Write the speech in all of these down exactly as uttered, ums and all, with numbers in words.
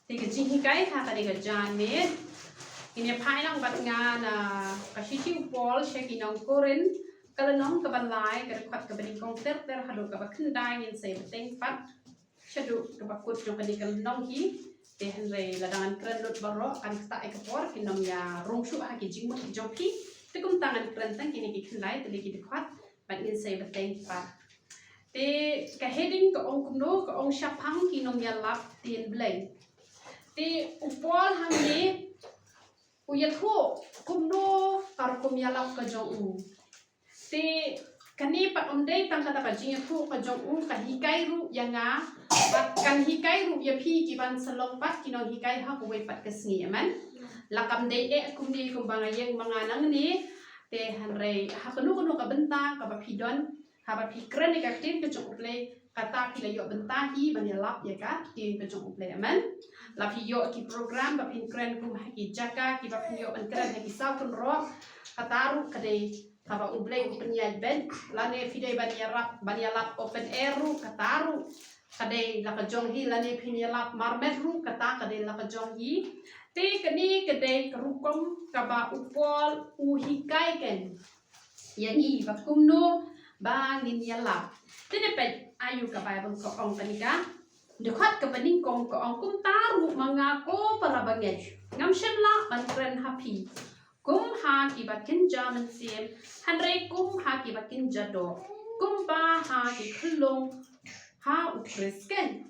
Te ka jinghikai ha kane ka janmiet, ngin ïa phai lang bad nga na ka shithi u Paul sha ki nong Korinth, ka lynnong kaba lai, ka dkhot kaba nyngkong ter ter haduh kaba khyndai, ngin sa ïa bteng pat shaduh kaba kut jong kane ka lynnong hi. Te hynrei lada ngan kren lut baroh kan ktah ïa ka por, kin ym ïa rung shuh ha ki jingmut ki jong phi. Te kumta ngan kren tang kine ki khyndai tylli ki dkhot bad ngin sa ïa bteng pat. Te ka heading ka ong kumno, ka ong shaphang ki nongïalap ktien Blei. Te u Paul hangne u ïathuh kumno ka rukom ïalap ka jong u. Te kane pat ym dei tang kata ka jingïathuh ka jong u, ka hikai ruh ïa nga, bad kan hikai ruh ïa phi ki ban sa long pat ki nonghikai ha kawei pat ka sngi, amen. La kam dei eh kumne kumba nga ïeng ma nga nangne, te hynrei ha kano kano ka bynta kaba phi don, haba phi kren ïa ka ktien ka jong U Blei, kata phi la ïoh bynta hi ban ïalap ïa ka ktien ka jong U Blei, amen. La phi ïoh ki program ba phin kren kum ha ki jaka kiba phin ïoh ban kren ha ki saw kynroh, kata ruh ka dei kaba U Blei u pynïaid beit. Lane phi dei ban ïarap, ban ïalap open air ruh, kata ruh ka dei la ka jong hi, lane phin ïalap marmet ruh, kata ka dei la ka jong hi. Te kane ka dei ka rukom kaba u Paul u hikai kein ïa ngi ba kumno ba ngin ïalap. Te ne peit aïu ka Bible ka ong kane ka. Dkhot kaba nyngkong ka ong, kumta ruh ma nga ko para bangeit, ngam shym lah ban kren ha phi kum ha kiba kynja mynsiem, hynrei kum ha kiba kynja doh, kumba ha ki khyllung ha U Khrist kein.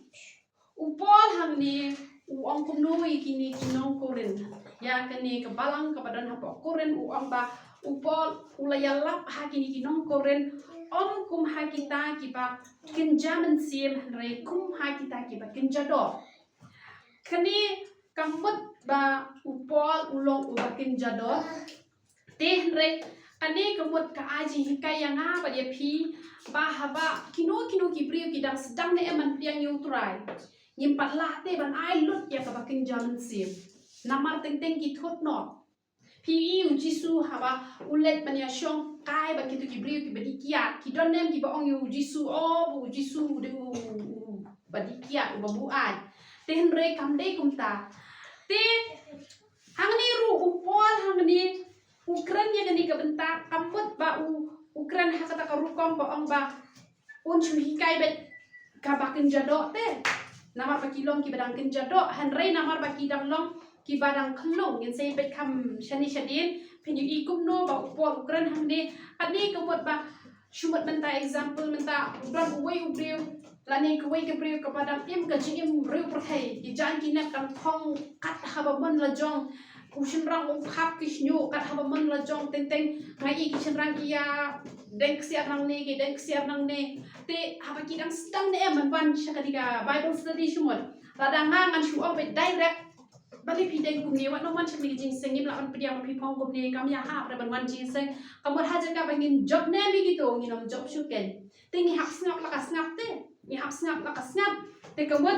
U Paul hangne u ong kumno ïa kine ki nong Korinth, ïa kane ka balang kaba don hapoh Korinth, u ong ba u Paul u la ïalap ha kine ki nong Korinth ym kum ha kita kiba kynja mynsiem, hynrei kum ha kita kiba kynja doh. Kane ka mut ba u Paul u long uba kynja doh. Te hynrei kane ka mut ka ai jinghikai ïa nga bad ïa phi ba haba kino kino ki briew ki dang sdang ne em ban pdiang ïa U Trai, ngim pat lah te ban ai lut ïa kaba kynja mynsiem. Namar teng teng ki thut noh. Phi i u Jisu haba u leit ban ïa shong kai bad kito ki briew kiba dih kiad, ki don ne em kiba ong ïa u Jisu, o, ba u Jisu u dei u, u, uba dih kiad, uba buaid. Te hynrei kam dei kumta. Te hangne ruh u Paul hangne u kren ïa kane ka bynta, ka mut ba u, u kren ha kata ka rukom ba ong ba un shu hikai beit kaba kynja doh te. Namar ba ki long kiba dang kynja doh, hynrei namar ba ki dang long kiba dang khyllung, ngin sa ïa peit kham shane shadien, phin ïohi kumno ba u Paul u kren hangne. Kane ka mut ba shu mut mynta example, mynta u don uwei u briew lane kawei ka briew kaba dang im ka jingim riewpyrthei, ki jaiñ ki nep dang phong kat haba mon la jong. U shynrang u phap ki shñiuh kat haba mon la jong, teng teng nga i ki shynrang ki ïa deng ksiar nangne, ki deng ksiar nangne. Te haba ki dang sdang ne em ban wan sha kane ka Bible study, shu mut lada nga ngan shu ong beit direct, balei phi deng kumne, wat nang wan sha kane ka jingseng, ngim lah ban pdiang, phi phong kumne, kam ïa hap re ban wan jingseng. Ka mut ha jaka ba ngin jop ne em ïa kito, ngin ym jop shuh kein. Te ngi hap sngap la ka sngap te, ngi hap sngap la ka sngap. Te ka mut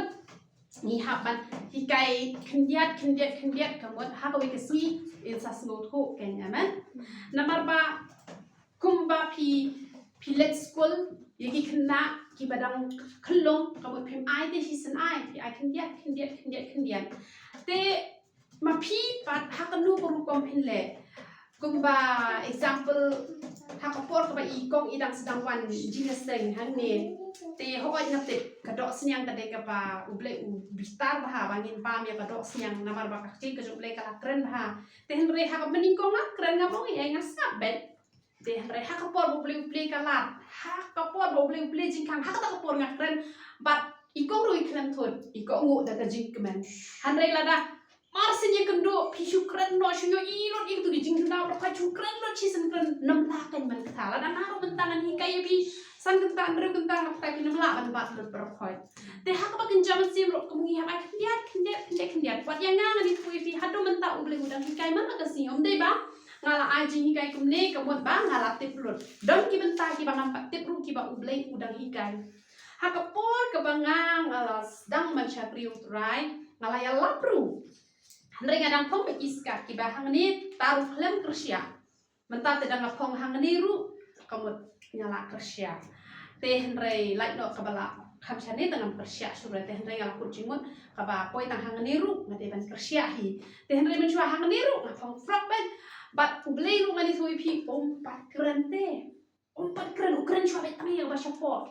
ngi hap ban hikai khyndiat khyndiat khyndiat, ka mut ha kawei ka sngi in sa sngewthuh kein, amen. Namar ba kumba phi, phi leit skul ïa ki khynnah kiba dang khyllung, ka mut phim ai te shisien ai, phi ai khyndiat khyndiat khyndiat khyndiat. Te ma phi pat ha kano ka rukom phin leh. Kumba example, ha ka por kaba i kong i dang sdang wan jingïaseng hangne, te hooid nga tip ka dohsniang ka dei kaba U Blei u bitar bha ba ngin pam ïa ka dohsniang, namar ba ka ktien ka jong U Blei ka la kren bha. Te hynrei ha kaba nyngkong nga kren, ngam ong ei ei, nga sngap beit. Te hynrei ha ka por ba U Blei u plie ka lad, ha ka por ba U Blei u plie jingkhang, ha kata ka por nga kren. Bad i kong ruh i khlem thut, i kong nguh da ka jingkmen. Hynrei lada mar sien ïakynduh phi shu kren noh, shu ïohi lut ïa kito ki jingthndaw baroh, shu kren lut shisien, kren, ym lah kein ban kata. Lada nga ruh mynta ngan hikai ïa phi san kynta hynriew kynta, nga kata phin ym lah ban bat lut baroh. Te ha kaba kynja mynsiem ruh kum ngi hap ai khyndiat khyndiat khyndiat khyndiat. Wat ïa nga, ngan ïathuh ïa phi, haduh mynta U Blei u dang hikai man la ka sngi, ym dei ba nga la ai jinghikai kumne ka mut ba nga la tip lut. Don ki bynta kiba ngam pat tip ruh kiba U Blei u dang hikai. Ha ka por kaba nga, nga la sdang ban shakri U Trai, nga la ïalap ruh. Hynrei nga dang phong bad ki skat kiba hangne ta ruh khlem kyrshiah. Mynta te da nga phong hangne ruh, ka mut nga la kyrshiah. Te hynrei lait noh kaba la Kham shane tang ngam pyrshah shuh te hynrei nga la kut jingmut kaba poi tang hangne ruh nga dei ban pyrshah hi. Te hynrei mynshuwa hangne ruh nga phong frog bad bad U Blei ruh nga ni sui phi um pat kren te. Um pat kren, u kren shuwa bad tang ïa kaba shapoh.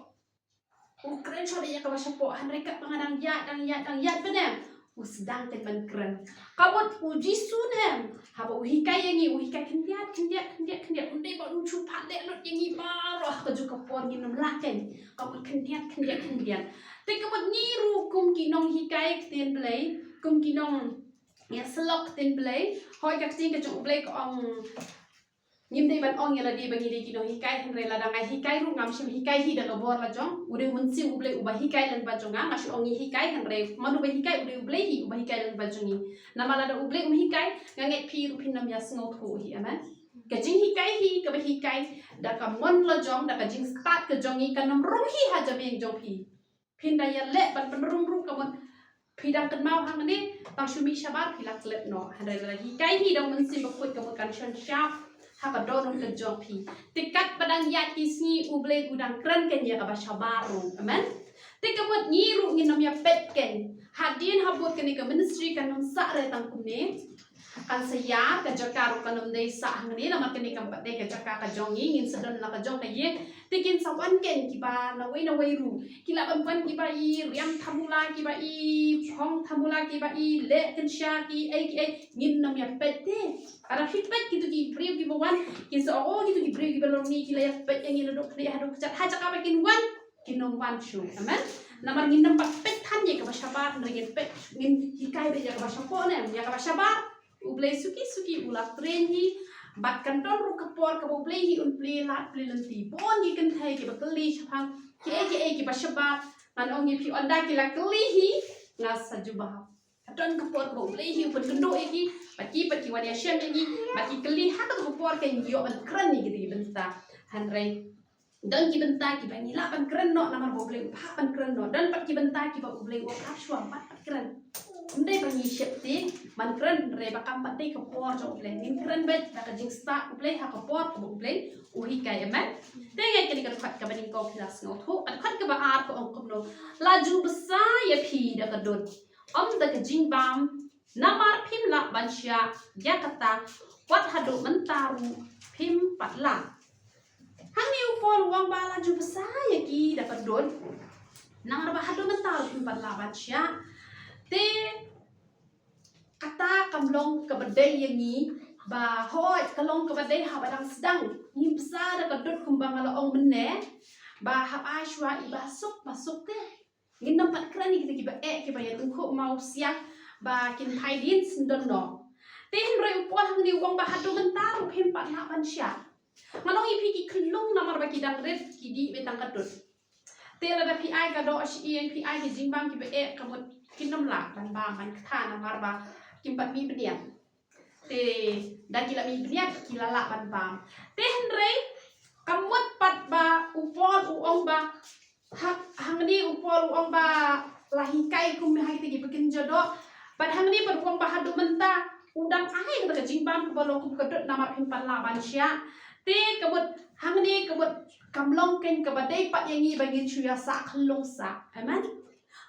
U kren shuwa bad ïa kaba shapoh hynrei katba nga dang ïaid dang ïaid dang ïaid bad em u sdang te ban kren. Ka mut u Jisu ne em haba u hikai ïa ngi u hikai khyndiat khyndiat khyndiat khyndiat, um dei ba u shu pat leh lut ïa ngi baroh ha kajuh ka por ngin ym lah kein. Ka mut khyndiat khyndiat khyndiat. Te ka mut ngi ruh kum ki nonghikai ktien Blei, kum ki nongïasyllok ktien Blei, hoi ka ktien ka jong U Blei ka ong ngim dei ban ong ïa lade ba ngi dei ki nonghikai hynrei lada nga hikai ruh ngam shym hikai hi da ka bor la jong. U dei u Mynsiem U Blei uba hikai lem bad jong nga, nga shu ong ngi hikai hynrei mano ba hikai? U dei U Blei hi uba hikai lem bad jong ngi. Namar lada U Blei um hikai nga ngeit phi ruh phin ym ïasngewthuh hi, amen. Ka jinghikai hi kaba hikai da ka mon la jong, da ka jingstad ka jong ngi, kan ym rung hi ha jingim jong phi. Phin da ïaleh ban pynrung ruh ka mut phi dang kynmaw hangne tang shu mih shabar phi la klet noh. Hynrei lada hikai hi da u Mynsiem Bakhuid ka mut kan shon shap ha ka dohnud ka jong phi. Te katba dang ïaid ki sngi U Blei u dang kren kein ïa kaba shabar ruh. Amen. Te ka mut ngi ruh ngin ym ïa peit kein. Hadien habud kane ka ministry kan ym sah re tang kumne. Kan sa ïar, ka jaka ruh kan ym dei sah hangne namar kane kam pat dei ka jaka ka jong ngi, ngin sa don la ka jong ka ïing. Te kin sa wan kein kiba nawei nawei ruh. Ki lah ban wan kiba i riam thamula, kiba i phong thamula, kiba i leh kynsha, ki ei ki ei, ngin ym ïa peit te. Lada phi peit kito ki briew kiba wan kin sa ong, oh, kito ki briew kiba long ni ki la ïa peit ïa ngi naduh khlieh haduh kjat. Ha jaka ba kin wan kin ym wan shuh. Amen. Namar ngin ym pat peit than ïa kaba shabar, hynrei ngin peit, ngin hikai beit ïa kaba shapoh ne em, ïa kaba shabar. U Blei suki suki u la train hi. Bad kan don ruh ka por kaba U Blei hi un plie lad plie lynti. Bun ki kynthei kiba kylli shaphang kiei kiei kiba shabar. Ngan ong ïa phi, ynda ki la kylli hi, nga sa jubab. Ka don ka por kaba U Blei hi u pynkynduh ïa ki, bad ki pat ki wan ïashem ïa ngi, bad ki kylli, ha kata ka por kein ngi ïoh ban kren ïa kito ki bynta. Hynrei don ki bynta kiba ngi lah ban kren noh namar ba U Blei u phah ban kren noh. Don pat ki bynta kiba U Blei u ap shuwa ban pat kren. Ym dei ba ngi sheptieng ban kren, hynrei ba kam pat dei ka por jong U Blei. Ngin kren beit da ka jingstad U Blei ha ka por kaba U Blei u hikai, amen. Te ngi kane ka dkhot kaba nyngkong phi la sngewthuh. Ka dkhot kaba ar ka ong kumno? La ju bsa ïa phi da ka dud, ym da ka jingbam, namar phim lah ban shah ïa kata, wat haduh mynta ruh phim pat lah. Hangne u Paul u ong ba la ju bsa ïa ki da ka dud, namar ba haduh mynta ruh phim pat lah ban shah. Te kata kam long kaba dei ïa ngi, ba hooid ka long kaba dei haba dang sdang. Ngim bsa da ka dud kumba nga la ong mynne, ba hap ai shuwa i ba suk ba suk te. Ngin ym pat kren ïa kita kiba eh, kiba ïa tyngkhuh maw siang ba kin phai dien syndon noh. Te hynrei u Paul hangne u ong ba haduh mynta ruh phim pat lah ban shah. Nga ong ïa phi ki khyllung namar ba ki dang rit ki dih beit tang ka dud. Te lada phi ai ka doh shyieng, phi ai ki jingbam kiba eh, ka mut kin ym lah ban bam ban ktha namar ba kim pat mih bniat. Te da ki la mih bniat ki la lah ban bam. Te hynrei ka mut pat ba u Paul u ong ba ha, hangne u Paul u ong ba la hikai kum ha kita kiba kynja doh. Bad hangne pat u ong ba haduh mynta u dang ai kata ka jingbam kaba long kum ka dud namar phim pat lah ban shah. Te ka mut hangne ka mut kam long kein kaba dei pat ïa ngi ba ngin shu ïa sah khyllung sah. Amen.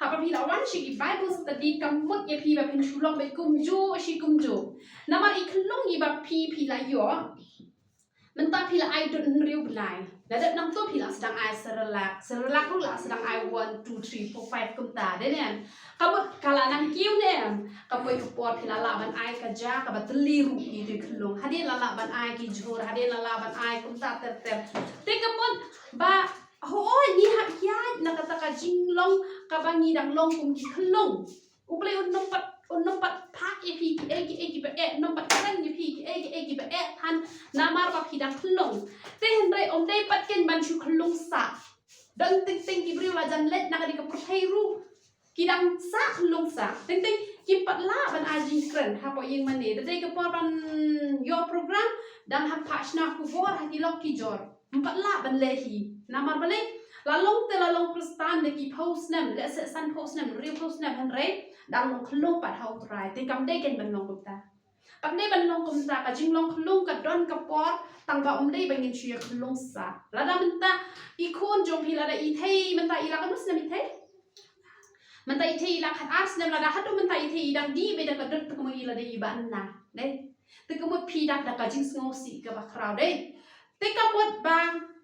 Haba phi la wan sha ki Bible study ka mut ïa phi ba phin shu long beit kumjuh shi kumjuh. Namar i khyllung iba phi phi la ïoh, mynta phi la ai dud hynriew bnai. La dep nangto phi la sdang ai Cerelac. Cerelac ruh la sdang ai one, two, three, four, five kumta, dei ne em? Ka mut ka la nang kiew ne em? Ka mut u Paul phi la lah ban ai ka ja kaba tylli ruh ïa ki khyllung. Hadien la lah ban ai ki jhur, hadien la lah ban ai kumta ter ter. Te ka mut ba hooid ngi hap ïaid na kata ka jinglong kaba ngi dang long kum ki khyllung. U Blei un ym pat, un ym pat phah ïa phi kiei kiei kiba eh, un ym pat kren ïa phi kiei kiei kiba eh than namar ba phi dang khyllung. Te hynrei ym dei pat kein ban shu khyllung sah. Don teng teng ki briew la jan leit na kane ka pyrthei ruh ki dang sah khyllung sah. Teng teng kim pat lah ban ai jingkren hapoh ïing mane. Da dei ka por ban ïoh program dang hap phah shna khubor ha ki lok ki jor. Ym pat lah ban leh hi. Namar balei? La long te la long Khristan da ki phew snem, lehse san phew snem, hynriew phew snem, hynrei dang long khyllung pat ha U Trai. Te kam dei kein ban long kumta. Pat ne ban long kumta, ka jinglong khyllung ka don ka por, tang ba ym dei ba ngin shu ïa khyllung sah. Lada mynta i khun jong phi lada i thei, mynta i la katno snem i thei? Mynta i thei i la khatar snem, lada haduh mynta i thei i dang dih beit da ka dud, te ka mut i la dei i ba anna. Dei. Te ka mut phi dap da ka jingsngewsih kaba khraw dei. Te ka mut ba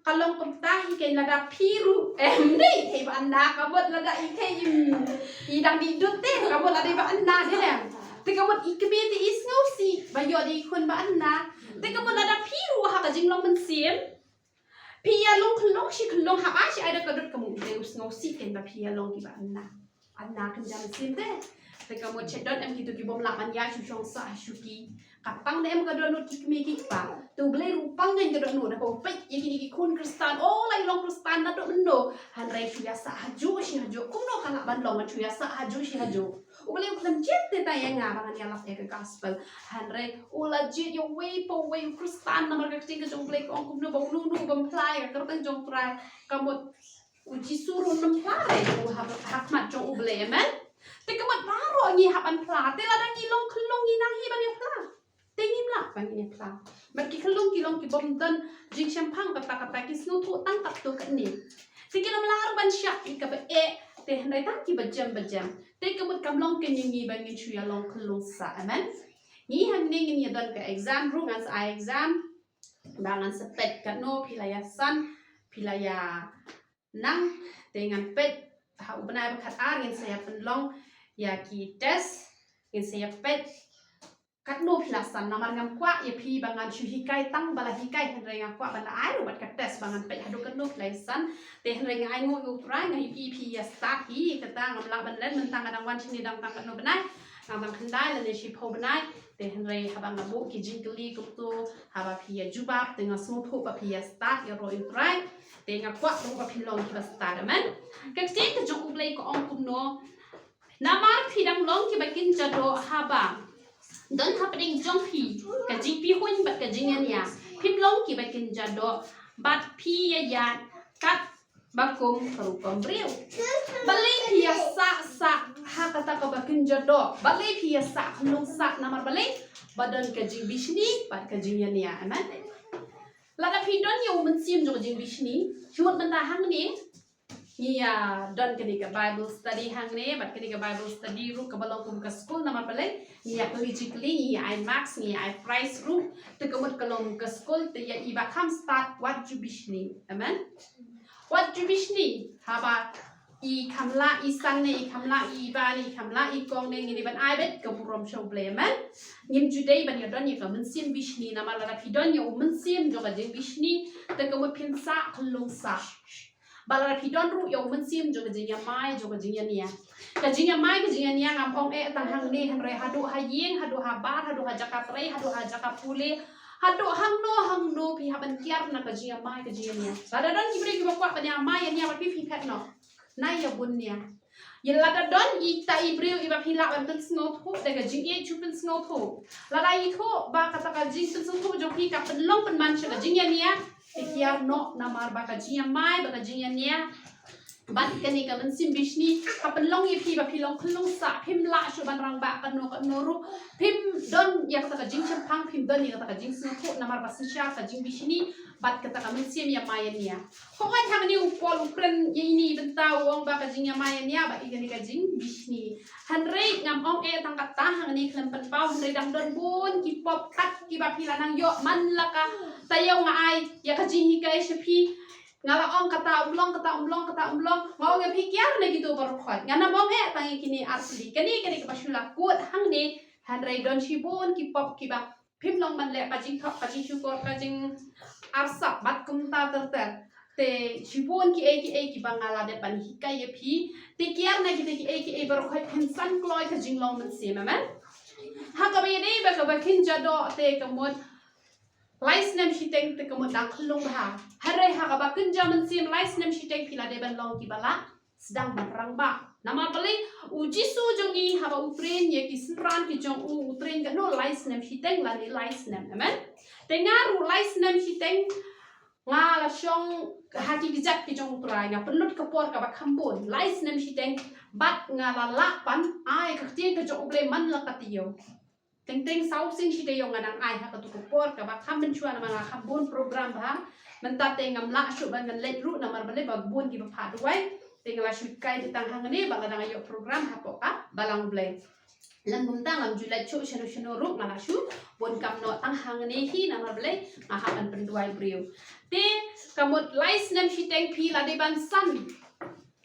ka long kumta hi kein, lada phi ruh em dei i thei ba anna, ka mut lada i thei im i dang dih dud te ka mut la dei ba anna dei lem. Te ka mut i kmie te i sngewsih ba ïoh dei i khun ba anna. Te ka mut lada phi ruh ha ka jinglong mynsiem phi ïa long khyllung shi khyllung haba shi ai da ka dud, ka mut i te u sngewsih kein ba phi ïa long ki ba anna. Anna kynja mynsiem te. Te ka mut shet don em kito ki bym lah ban ïa shu shong sah ha shuki. Ka pang ne em ka dohnud ki kmie ki kpa. Te U Blei ruh u pang ngan ka dohnud, da ka u peit ïa kine ki khun Khristan, o la i long Khristan naduh mynno. Hynrei shu ïa sah hajuh shi hajuh. Kumno ka lah ban long shu ïa sah hajuh shi hajuh? U Blei u khlem jied te tang ïa nga ba ngan ïa lap ïa ka gospel. Hynrei u la jied ïa uwei pa uwei u Khristan, namar ka ktien ka jong U Blei ka ong kumno, ba uno uno bym phla ïa ka kyrteng jong U Trai, ka mut U Jisu ruh um phla re u ha, ha khmat jong U Blei, amen. Te ka mut baroh ngi hap ban phla, te lada ngi long khyllung ngi nang hi ban ïa phla. Te ngim lah ban ïa phla. Bad ki khyllung ki long ki bym don jingshemphang kata kata, ki sngewthuh tang katto katne. Te ki lam lah ruh ban shah ïa kaba eh, te hynrei tang kiba jem ba jem. Te ka mut kam long kein ïa ngi ba ngin shu ïa long khyllung sah, amen. Ngi hangne ngin ïa don ka exam ruh, ngan sa ai exam. Ba ngan sa peit katno phi la ïa san, phi la ïa nang, te ngan peit ha u bnai ba khatar ngin sa ïa pynlong ïa ki test, ngin sa ïa peit katno phi la san, namar ngam kwah ïa phi ba ngan shu hikai tang ba la hikai, hynrei nga kwah ban la ai ruh bad ka test ba ngan peit haduh katno phi la ïa san. Te hynrei nga ainguh ïa U Trai, nga ïohi phi ïa start hi, kata ngam lah ban len, mynta nga dang wan shane dang tang katno bnai, dang tang khyndai lane shiphew bnai. Te hynrei haba nga buh ki jingkylli kumto, haba phi ïa jubab, te nga sngewthuh ba phi ïa start ïaroh ïa U Trai. Te nga kwah ruh ba phin long kiba start, amen. Ka ktien ka jong U Blei ka ong kumno? Namar phi dang long kiba kynja doh haba don hapdeng jong phi ka jingpihuiñ bad ka jingïania, phim long kiba kynja doh, bad phi ïa ïaid kat ba kum ka rukom briew. Balei phi ïa sah sah ha kata kaba kynja doh? Balei phi ïa sah khyllung sah? Namar balei? Ba don ka jingbishni bad ka jingïania, amen. Lada phi don ïa u mynsiem jong ka jingbishni, shuh mynta hangne ngi ïa don kane ka Bible study hangne, bad kane ka Bible study ruh kaba long kum ka skul, namar balei? Ngi ïa kylli jingkylli, ngi ïa ai marks, ngi ïa ai prize ruh. Te ka mut ka long ka skul, te ïa i ba kham start wat ju bishni. Amen. Wat ju bishni, haba i kham lah i san ne i kham lah i ba ne i kham lah i kong ne, ngi dei ban ai beit ka burom sha U Blei, amen. Ngim ju dei ban ïa don ïa ka mynsiem bishni, namar lada phi don ïa u mynsiem jong ka jingbishni, te ka mut phin sah khyllung sah. Bad lada phi don ruh ïa u mynsiem jong ka jingïamai, jong ka jingïania. Ka jingïamai, ka jingïania ngam ong eh tang hangne, hynrei haduh ha ïing, haduh ha bar, haduh ha jaka trei, haduh ha jaka pule, haduh hangno hangno phi hap ban kiar na ka jingïamai, ka jingïania. Lada don ki briew kiba kwah ban ïamai ïania bad phi, phi phet noh. Nai ïa bun nia. Ïa lada don ita i briew iba phi lah ban pynsngewthuh da ka jingïeit, shu pynsngewthuh. Lada i thoh ba kata ka jingpynsngewthuh jong phi ka pynlong pynman sha ka jingïania, te kiar noh, namar ba ka jingïamai bad ka jingïania bad kane ka mynsiem bishni ka pynlong ïa phi ba phi long khyllung sah, phim lah shuh ban rangbah kano kano ruh, phim don ïa kata ka jingshemphang, phim don ïa kata ka jingsngewthuh, namar ba synshar ka jingbishni bad kata ka mynsiem ïamai ïania. Hooid, hangne u Paul u kren ïa ine i bynta, u ong ba ka jingïamai ïania bad ïa kane ka jingbishni. Hynrei ngam ong eh tang kata hangne khlem pynpaw, hynrei dang don bun ki pop kat kiba phi la nang ïoh man la ka taïew. Nga ai ïa ka jinghikai sha phi, nga la ong kata um long, kata um long, kata um long. Nga ong ïa phi kiar na kito baroh khoit. Nga nam ong eh tang ïa kine ar tylli. Kane, kane kaba shu la kut hangne, hynrei don shibun ki pop kiba phim long ban leh, ka jingthok, ka jingshukor, ka jingarsap bad kumta ter ter. Te shibun kiei kiei kiba nga la dep ban hikai ïa phi. Te kiar na kita kiei kiei baroh khoit phin san kloi ka jinglong mynsiem, amen. Ha kaba ïadei bad kaba kynja doh te ka mut lai snem shiteng te ka mut dang khyllung bha. Hynrei ha kaba kynja mynsiem lai snem shiteng phi la dei ban long kiba la sdang ban rangbah. Namar balei? U Jisu jong ngi haba u train ïa ki synran ki jong u, u train katno, lai snem shiteng lane lai snem. Amen. Te nga ruh lai snem shiteng nga la shong ha ki kjat ki jong u Trai, nga pynlut ka por kaba kham bun, lai snem shiteng, bad nga la lah ban ai ka ktien ka jong u Blei man la ka taïew. Teng teng saw sien shi taïew nga dang ai ha katu ka por kaba kham mynshuwa namar nga kham bun program bha. Mynta te ngam lah shuh ban ngan leit ruh namar balei ba bun kiba phah duwai. Te nga la shu kai tang hangne ba la dang ïoh program hapoh ka Balang U Blei. Lem kumta ngam ju leit shuh shano shano ruh, nga la shu bun kam noh tang hangne hi namar balei nga hap ban pynduwai briew. Te ka mut lai snem shiteng phi la dei ban san.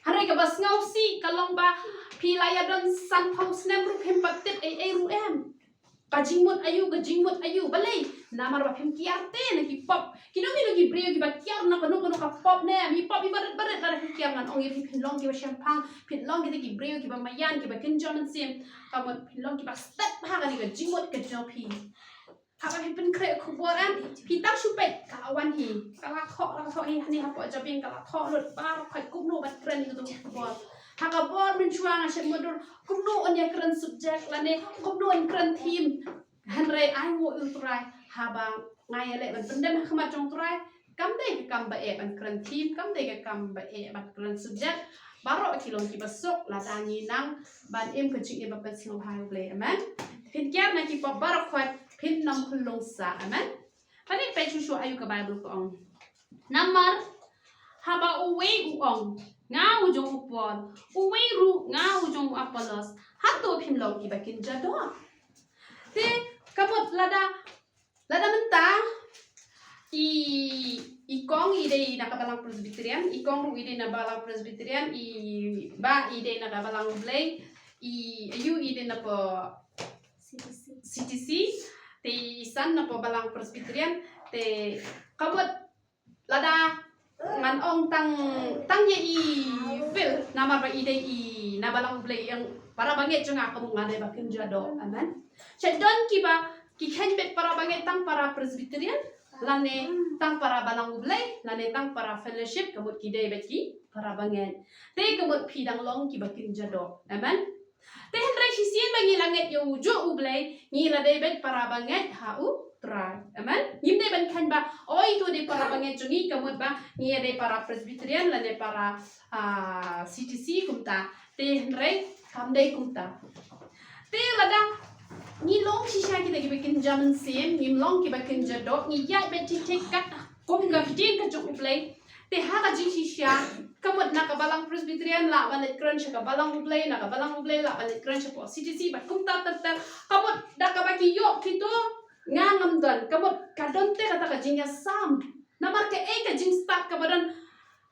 Hynrei kaba sngewsih ka long ba phi la ïa don sanphew snem ruh phim pat tip ei ei ruh em. Ka jingmut aïu, ka jingmut aïu, balei? Namar ba phim kiar te na ki pop. Kino kino ki briew kiba kiar na kano kano ka pop ne, mi pop i barit barit lada phi kiar, ngan ong ïa phi phin long kiba shemphang, phin long kita ki briew kiba maïan, kiba kynja mynsiem. Ka mut phin long kiba stet bha kane ka jingmut ka jong phi. Haba phi pynkhreh khubor em, phi tang shu peit ka la wan hi, ka la thoh, la thoh hi hangne hapoh jabieng, ka la thoh lut baroh khoit kumno ban kren ïa katu ka khubor. Ha ka bor mynshuwa nga shem mutdur kumno un ïa kren subject lane kumno un kren theme. Hynrei ai nguh ïa U Trai haba nga ïaleh ban pyndem ha khmat jong U Trai. Kam dei ka kam ba eh ban kren theme, kam dei ka kam ba eh ban kren subject. Baroh ki long kiba suk lada ngi nang ban im ka jingim ba pynsngewbha ïa U Blei. Amen. Phin kiar na ki pop baroh khoit, phin ym khyllung sah. Amen. Pynban peit shuh shuh aïu ka Bible ka ong. Namar haba uwei u ong, nga u jong u Paul, uwei ruh, nga u jong u Apollos, hato phim long kiba kynja doh? Te ka mut lada, lada mynta i, i kong i dei na ka Balang Presbyterian, i kong ruh i dei na Balang Presbyterian, i bah i dei na ka Balang U Blei, i aïu i dei na poh C T C, te i san na poh Balang Presbyterian, te ka mut lada ngan ong tang, tang ïa i Phil namar ba i dei i na Balang U Blei, ïa para bangeit jong nga ka mut nga dei ba kynja doh. Amen. Sha don kiba ki kheiñ beit para bangeit tang para Presbyterian lane tang para Balang U Blei lane tang para fellowship, ka mut ki dei beit ki para bangeit. Te ka mut phi dang long kiba kynja doh. Amen. Te hynrei shisien ba ngi la ngeit ïa u juh U Blei, ngi la dei beit para bangeit ha U Trai. Amen. Ngim dei ban kheiñ ba oi to dei para bangeit jong ngi, ka mut ba ngi ïa dei para Presbyterian lane para, ah, C T C kumta. Te hynrei kam dei kumta. Te lada ngi long shisha kita kiba kynja mynsiem, ngim long kiba kynja doh, ngi ïaid beit thik thik kat kum ka ktien ka jong U Blei. Te ha ka jingshisha ka mut na ka Balang Presbyterian lah ban leit kren sha ka Balang U Blei, na ka Balang U Blei lah ban leit kren sha poh C T C, bad kumta ter ter. Ka mut da kaba ki ïoh kito nga ngam don, ka mut ka don te kata ka jingïasam. Namar kaei ka jingstad kaba don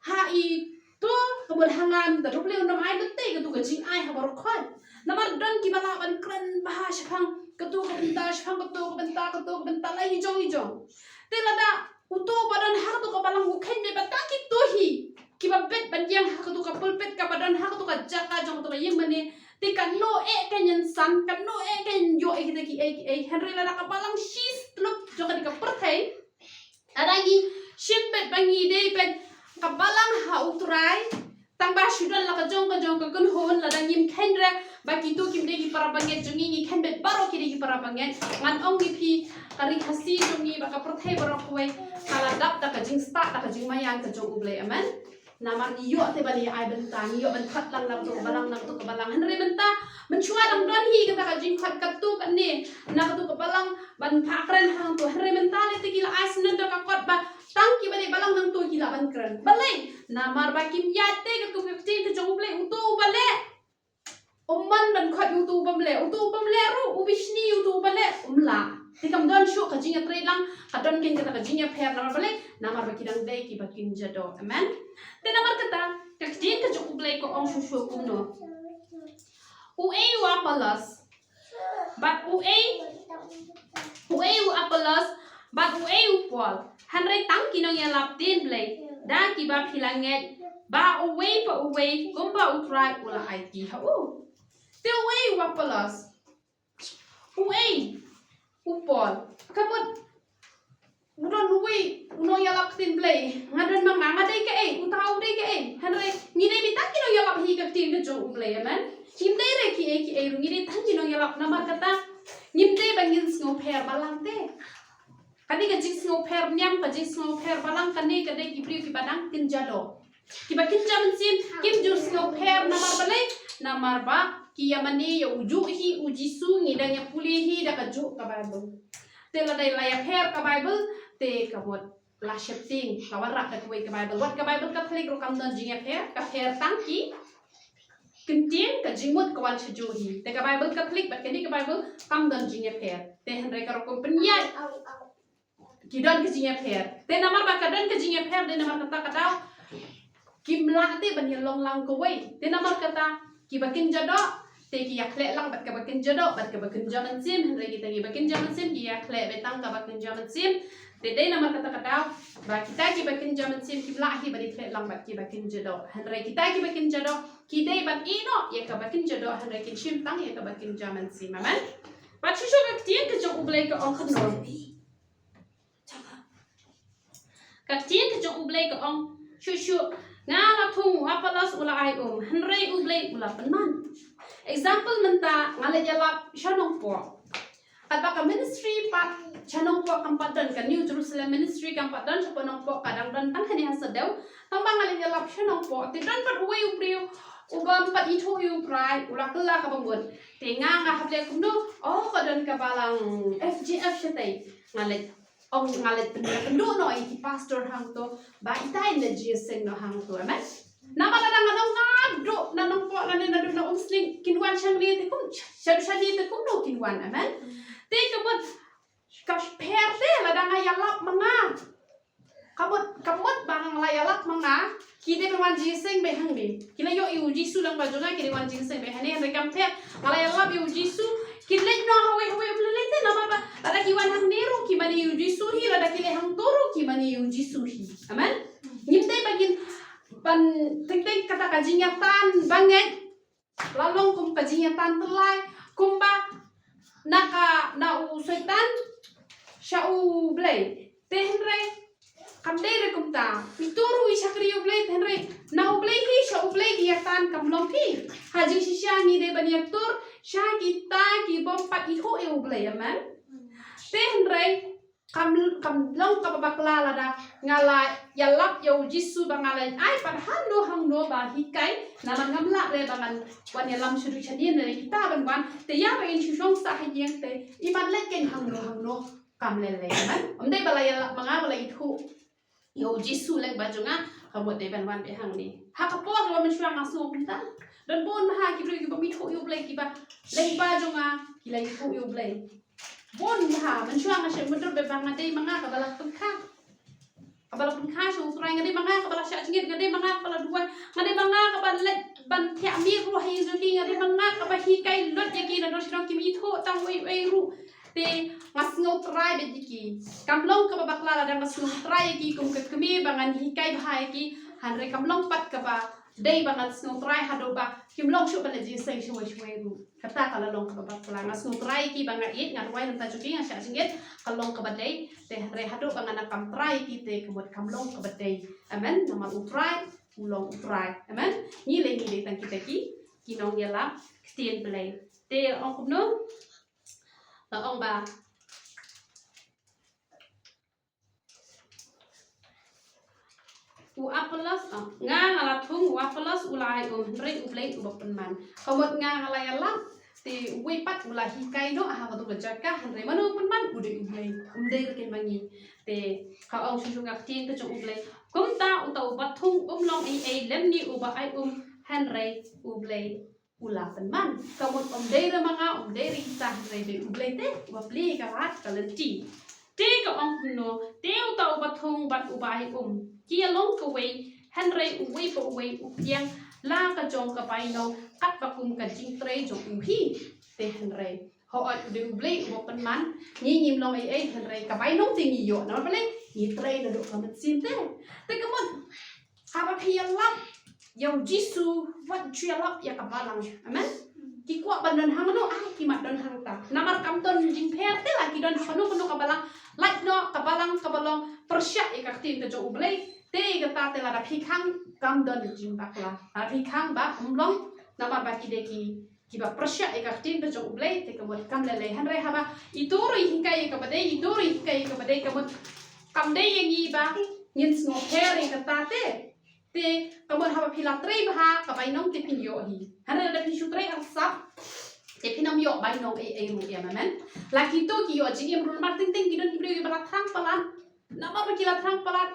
ha ito, ka mut ha nga mynta ruh U Blei un ym ai lut te katu ka jingai ha baroh khoit. Namar don kiba lah ban kren bha shaphang katu ka bynta, shaphang katu ka bynta, katu ka bynta la ijong ijong. Te lada uto uba don ha katu ka balang u kheiñ beit ba tang kito hi kiba bit ban ïeng ha katu ka pulpit kaba don ha katu ka jaka jong katu ka ïingmane, te kano eh kan ïasan, kano eh kan ïoh ïa kita kiei kiei. Hynrei lada ka balang shi stluk jong kane ka pyrthei, lada ngi shim beit ba ngi dei beit ka balang ha U Trai, tang ba shu don la ka jong ka jong ka kynhun, lada ngim kheiñ re ba kito kim dei ki para bangeit jong ngi, ngi kheiñ beit baroh ki dei ki para bangeit. Ngan ong ïa phi, ka ri Khasi jong ngi bad ka pyrthei baroh kawei ka la dap da ka jingstad, da ka jingmaïan ka jong U Blei. Amen. Namar ngi ïoh te ban ïa ai bynta, ngi ïoh ban khot lang na katu ka balang, na katu ka balang. Hynrei mynta mynshuwa dang don hi kata ka jingkhot katu kane na katu ka balang ban phah kren hangto. Hynrei mynta lei te ki la ai sngewthuh da ka kot ba tang kiba dei balang nangto ki lah ban kren. Balei? Namar ba kim ïaid te katu ka ktien ka jong U Blei. Uto uba leh um mon ban khot ïa uto u bym leh, uto u bym leh ruh u bishni ïa uto uba leh, um lah. Te kam don shuh ka jingïatreilang, ka don kein kata ka jingïapher. Namar balei? Namar ba ki dang dei kiba kynja doh. Amen. Te namar kata ka ktien ka jong U Blei ka ong shuh shuh kumno? Uei u Apollos bad uei, uei u Apollos bad uei u Paul? Hynrei tang ki nongïalap ktien Blei da kiba phi la ngeit, ba uwei pa uwei kumba U Trai u la aiti ha u. Te uei u Apollos? Uei u Paul? Ka mut u don uwei u nongïalap ktien Blei. Nga don ma nga, nga dei kaei, uta u dei kaei. Hynrei ngi dei beit tang ki nongïalap hi ka ktien ka jong U Blei. Amen. Ngim dei re kiei kiei ruh, ngi dei tang ki nongïalap. Namar kata ngim dei ba ngin sngewpher balang te. Kane ka jingsngewpher niam, ka jingsngewpher balang, kane ka dei ki briew kiba dang kynja doh. Kiba kynja mynsiem kim ju sngewpher. Namar balei? Namar ba ki ïa mane ïa u juh hi u Jisu. Ngi da Ïa pule hi da kajuh ka Bible. Te lada la ïapher ka Bible, te ka mut la sheptieng, la wanrah da kawei ka Bible. Wat ka Bible Katholik ruh kam don jingïapher, ka pher tang ki kyntien, ka jingmut ka wan shajuh hi. Te ka Bible Katholik bad kane ka Bible kam don jingïapher. Te hynrei ka rukom pynïaid ki don ka jingïapher. Te namar ba ka don ka jingïapher, te namar kata ka daw kim lah te ban ïalong lang kawei. Te namar kata kiba kynja doh te ki ïakhleh lang bad kaba kynja doh, bad kaba kynja mynsiem, hynrei kita kiba kynja mynsiem ki ïakhleh beit tang kaba kynja mynsiem. Te dei namar kata ka daw ba kita kiba kynja mynsiem kim lah hi ban ïakhleh lang bad kiba kynja doh. Hynrei kita kiba kynja doh ki dei ban ïehnoh ïa kaba kynja doh, hynrei kin shim tang ïa kaba kynja mynsiem. Amen. Bad shuh shuh ka ktien ka jong U Blei ka ong kumno. Ka ktien ka jong U Blei ka ong, shuh shuh, nga la thung, u Apollos u la ai um, hynrei U Blei u la pynman. Example mynta, nga la ïalap sha Nongpoh. Katba ka ministry pat sha Nongpoh kam pat don, ka New Jerusalem Ministry kam pat don sha Nongpoh, ka dang don tang hangne ha Sadew. Tangba nga la ïalap sha Nongpoh, te don pat uwei u briew uba ym pat ithuh ïa U Trai, u la kylla kaba mut. Te nga nga hap leh kumno, oh, ka don ka balang F J F shatei. Nga leit, ong nga leit pyndonkam noh ïa ki pastor hangto ba ita in da jingïaseng noh hangto, amen. Namar lada nga ong nga duh na Nongpoh lane naduh na Umsning, kin wan shangne te kum, sha, shane te kumno kin wan, amen. Te ka mut ka pher te lada nga ïalap ma nga. Ka mut, ka mut ba nga la ïalap ma nga, ki dei ban wan jingïaseng beit hangne. Ki la ïoh ïa U Jisu lang ba jong nga, ki dei wan jingïaseng beit hangne, hynrei kam pher, nga la ïalap ïa U Jisu, ki leit noh hawei hawei U Blei lei te namar ba lada ki wan hangne ruh ki mane ïa U Jisu hi, lada ki leit hangto ruh ki mane ïa U Jisu hi. Amen. Ngim dei ba ngin ban teng teng kata ka jingïatan ba ngeit la long kum ka jingïatan tyllai, kumba na ka, na u Soitan sha U Blei. Te hynrei kam dei re kumta. Ito ruh i shakri U Blei, te hynrei na U Blei hi sha U Blei ki ïatan kam long hi. Ha jingshisha ngi dei ban ïatur sha kita ki bym pat ithuh ïa U Blei, amen. Te hynrei kam, kam long kaba bakla lada nga la ïalap ïa U Jisu ba nga la ai pat hangno hangno ba hikai, namar ngam lah re ba ngan wan ïalam shaduh shadien re kita ban wan, te ïa ba in shu shong sah ha ïing te i ban leit kein hangno hangno, kam lei lei, amen. Ym dei ba la ïalap ma nga ba la ithuh ïa U Jisu leng ba jong nga, ka mut dei ban wan beit hangne. Ha ka por kaba mynshuwa nga sngew kumta. Don bun bha ki briew kiba ym ithuh ïa U Blei kiba leng ba jong nga ki la ithuh ïa U Blei. Bun bha, mynshuwa nga shem mutdur beit ba nga dei ma nga kaba la pynkha. Kaba la pynkha sha U Trai, nga dei ma nga kaba la shah jingit, nga dei ma nga kaba la duwai, nga dei ma nga kaba leit ban thiah miet ruh ha ïing jong ki, nga dei ma nga kaba hikai lut ïa ki, naduh sha dong kim ithuh tang uei uei ruh. Te nga sngewtrai beit ïa ki. Kam long kaba bakla lada nga sngewtrai ïa ki kum ka kmie ba ngan hikai bha ïa ki. Hynrei kam long pat kaba dei ba ngan sngewtrai haduh ba kim long shuh ban leit jingïaseng shawei shawei ruh. Kata ka la long kaba bakla. Nga sngewtrai ïa ki ba nga ïeit, nga duwai na bynta jong ki, nga shah jingit, ka long kaba dei. Te hynrei haduh ba nga kam trai ïa ki te ka mut kam long kaba dei. Amen. Namar U Trai u long U Trai. Amen. Ngi lei ngi dei tang kita ki, ki nongïalap ktien Blei. Te ong kumno? La ong ba u Apollos, oh, nga nga la thung, u Apollos u la ai um, hynrei U Blei uba pynman. Ka mut nga nga la ïalap, te uwei pat u la hikai noh ha katu ka jaka, hynrei mano u pynman? U dei U Blei. Um dei ruh kein ma ngi. Te ka ong shuh shuh ka ktien ka jong U Blei. Kumta uta uba thung um long ei ei lymne uba ai um, hynrei U Blei u la pynman. Ka mut ym dei re ma nga, ym dei re ita, hynrei dei U Blei te uba plie ka rat ka lynti. Te ka ong kumno? Te uta uba thung bad uba ai um ki ïalong kawei, hynrei uwei pa uwei u pdiang la ka jong ka bainong katba kum ka jingtrei jong u hi. Te hynrei hooid u dei U Blei uba pynman, ngi ngim long ei ei, hynrei ka bainong te ngi ïoh. Namar balei? Ngi trei naduh ka mynsiem te. Te ka mut haba phi ïalap ïa U Jisu, wat shu ïalap ïa ka balang. Amen. Ki kwah ban don hangno, ai ki mat don hangta. Namar kam don jingpher te la ki don ha kano kano ka balang. Lait noh ka balang kaba long pyrshah ïa ka ktien ka jong U Blei. Te kata te lada phi khang kam don jingbakla. Lada phi khang ba ym long namar ba ki dei ki kiba pyrshah ïa ka ktien ka jong U Blei, te ka mut kam lei lei. Hynrei haba ito ruh i hikai ïa kaba dei, ito ruh i hikai ïa kaba dei, ka mut kam dei ïa ngi ba ngin sngewpher ïa kata te. Te ka mut haba phi la trei bha ka bainong te phin ïoh hi. Hynrei lada phi shu trei arsap, Te phin ym ïoh bainong ei ei ruh ïa, amen. La kito ki ïoh jingim ruh namar teng teng ki don ki briew kiba la thrang palat. Namar ba ki la thrang palat,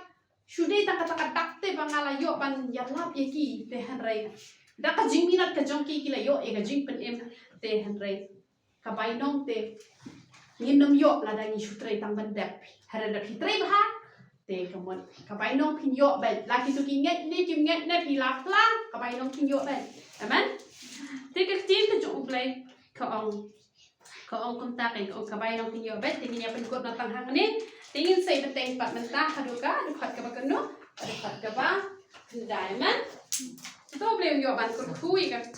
shu dei tang kata ka dak te ba nga la ïoh ban ïalap ïa ki, te hynrei da ka jingminot ka jong ki ki la ïoh ïa ka jingpynim, te hynrei ka bainong te ngin ym ïoh lada ngi shu trei tang ban dep. Hynrei da phi trei bha te ka mut ka bainong phin ïoh beit. La kito ki ngeit ne kim ngeit ne, phi la phla, ka bainong phin ïoh beit. Amen. Te ka ktien ka jong U Blei ka ong, ka ong kumta, ka ong ka bainong phin ïoh beit. Te ngin ïa pynkut noh tang hangne. Te ngin sa ïa bteng pat mynta haduh ka dkhot kaba kano, dkhot kaba khyndai. Amen. To U Blei un ïoh ban kyrkhu ïa ka